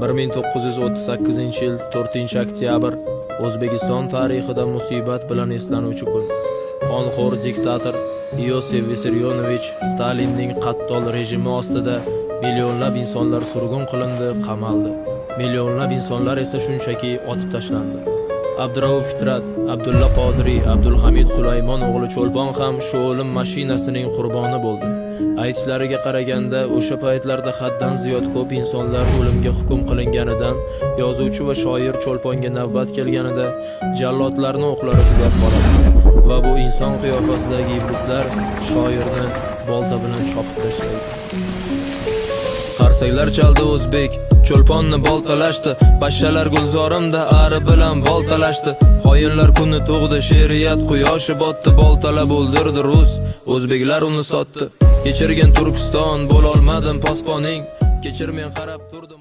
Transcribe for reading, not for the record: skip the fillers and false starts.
1938-yil 4-oktyabr O'zbekiston tarixida musibat bilan eslanuvchi kun. Qonxo'r diktator Iosif Vissarionovich Stalinning qattol rejimi ostida millionlab insonlar surgun qilindi, qamaldi. Millionlab insonlar esa shunchaki otib tashlandi. Abdurauf Fitrat, Abdulla Qodiriy, Abdulhamid Sulaymon o'g'li Cho'lpon ham shu o'lim mashinasining qurboni bo'ldi. Aytishlariga qaraganda, o'sha paytlarda haddan ziyod ko'p insonlar o'limga hukm qilinganidan yozuvchi va shoir Cho'lponga navbat kelganida jallodlarni o'qlari tugab qoladi va bu inson qiyofasidagi iblislar shoirni bolta bilan chopib tashlaydi. Qarsaklar chaldi, o'zbek Cho'lponni boltalashdi. Pashshalar gulzorimda ari bilan boltalashdi. Xoinlar kuni tug'di, she'riyat quyoshi botdi. Boltalab o'ldirdi rus, o'zbeklar uni sotdi. Kechirgin, Turkiston, bo'lolmadim posponing. Kechir, men qarab turdim.